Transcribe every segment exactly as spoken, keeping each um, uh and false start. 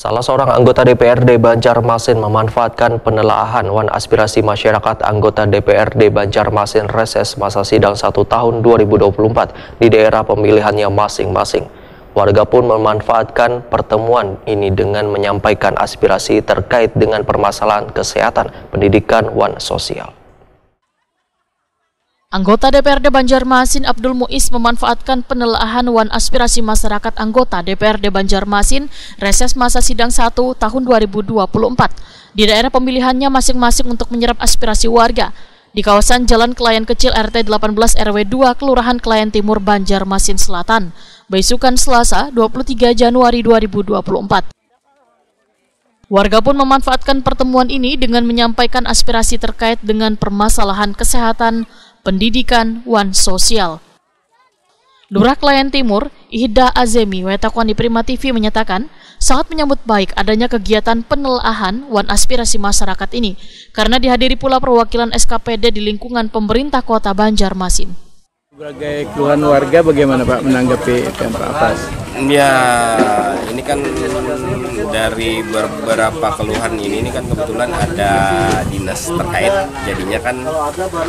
Salah seorang anggota D P R D Banjarmasin memanfaatkan penelaahan wan aspirasi masyarakat anggota D P R D Banjarmasin reses masa sidang satu tahun dua ribu dua puluh empat di daerah pemilihannya masing-masing. Warga pun memanfaatkan pertemuan ini dengan menyampaikan aspirasi terkait dengan permasalahan kesehatan, pendidikan, wan sosial. Anggota D P R D Banjarmasin Abdul Muiz memanfaatkan penelaahan wan aspirasi masyarakat anggota D P R D Banjarmasin reses masa sidang satu tahun dua ribu dua puluh empat di daerah pemilihannya masing-masing untuk menyerap aspirasi warga di kawasan Jalan Kelayan Kecil R T delapan belas R W dua Kelurahan Kelayan Timur, Banjarmasin Selatan, beisukan Selasa, dua puluh tiga Januari dua ribu dua puluh empat. Warga pun memanfaatkan pertemuan ini dengan menyampaikan aspirasi terkait dengan permasalahan kesehatan, pendidikan, wan sosial. Lurah Kelayan Timur, Ihda Azemi, wetakwan di Prima T V menyatakan, sangat menyambut baik adanya kegiatan penelaahan wan aspirasi masyarakat ini karena dihadiri pula perwakilan S K P D di lingkungan pemerintah kota Banjarmasin. Sebagai keluhan warga, bagaimana Pak menanggapi itu, Pak? Apa? Ya, ini kan dari beberapa keluhan ini, ini kan kebetulan ada dinas terkait, jadinya kan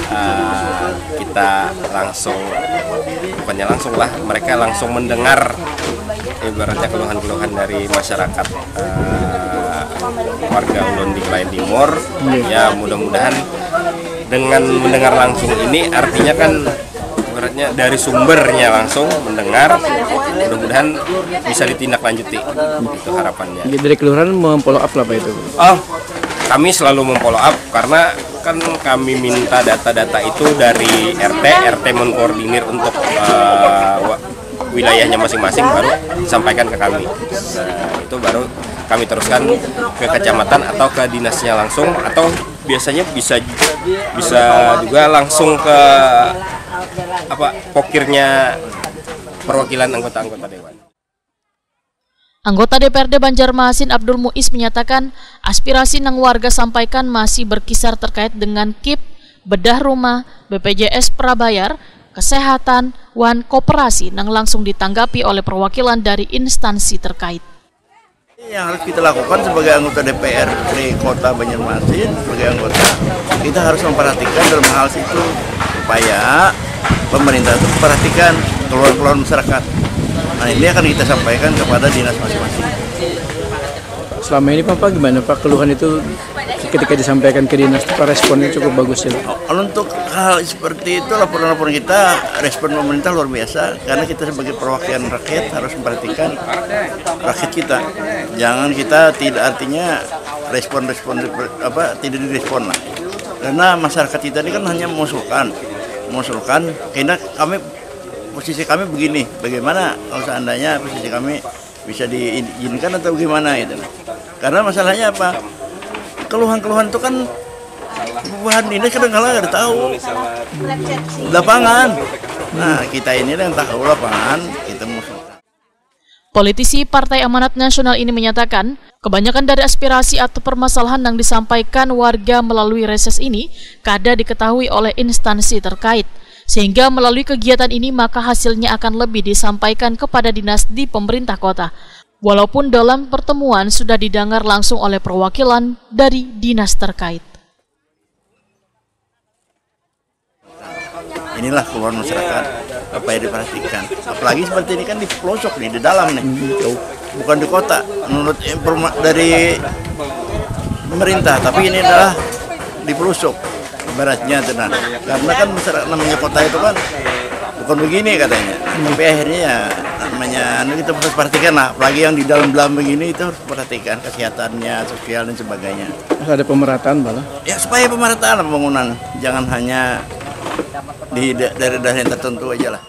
eh, kita langsung, bukannya langsung lah, mereka langsung mendengar ibaratnya keluhan-keluhan dari masyarakat eh, warga ulun di Kelayan Timur. Ya, mudah-mudahan dengan mendengar langsung ini, artinya kan ibaratnya dari sumbernya langsung mendengar, mudah-mudahan bisa ditindaklanjuti, itu harapannya. Jadi dari kelurahan memfollow up lah Pak itu? Oh, kami selalu memfollow up karena kan kami minta data-data itu dari R T, R T mengkoordinir untuk eh, wa- wilayahnya masing-masing, baru sampaikan ke kami. Nah, itu baru kami teruskan ke kecamatan atau ke dinasnya langsung, atau biasanya bisa bisa juga langsung ke apa, pokirnya perwakilan anggota-anggota dewan. Anggota D P R D Banjarmasin Abdul Muiz menyatakan, aspirasi nang warga sampaikan masih berkisar terkait dengan kip, bedah rumah, B P J S prabayar, kesehatan, wan koperasi nang langsung ditanggapi oleh perwakilan dari instansi terkait. Yang harus kita lakukan sebagai anggota D P R di Kota Banjarmasin, sebagai anggota, kita harus memperhatikan dalam hal situ supaya pemerintah itu memperhatikan keluhan-keluhan masyarakat. Nah, ini akan kita sampaikan kepada dinas masing-masing. Selama ini Pak, Pak, gimana Pak, keluhan itu ketika disampaikan ke dinas, Pak, responnya cukup bagus ya? Oh, kalau untuk hal seperti itu, laporan-laporan kita, respon pemerintah luar biasa karena kita sebagai perwakilan rakyat harus memperhatikan rakyat kita. Jangan kita tidak, artinya respon-respon apa tidak direspon lah. Karena masyarakat kita ini kan hanya mengusulkan, mengusulkan. Karena kami, posisi kami begini, bagaimana kalau seandainya posisi kami bisa diizinkan atau gimana gitu. Karena masalahnya apa? Keluhan-keluhan itu kan bahan ini kadang-kala nggak tahu lapangan. Nah, kita ini yang tahu lapangan, kita mengusulkan. Politisi Partai Amanat Nasional ini menyatakan, kebanyakan dari aspirasi atau permasalahan yang disampaikan warga melalui reses ini kada diketahui oleh instansi terkait, sehingga melalui kegiatan ini maka hasilnya akan lebih disampaikan kepada dinas di pemerintah kota. Walaupun dalam pertemuan sudah didengar langsung oleh perwakilan dari dinas terkait. Inilah keluhan masyarakat, apa yang diperhatikan. Apalagi seperti ini kan di pelosok nih, di dalam nih. Jauh. Bukan di kota. Menurut informa dari pemerintah, tapi ini adalah di pelosok ibaratnya tuh, nah. Karena kan masyarakat namanya kota itu kan bukan begini katanya. Tapi akhirnya ya namanya anu, kita harus perhatikan lah, apalagi yang di dalam-dalam begini itu harus perhatikan kesehatannya, sosial dan sebagainya. Harus ada pemerataan malah. Ya supaya pemerataan pembangunan, jangan hanya di da- daerah-daerah yang tertentu aja lah.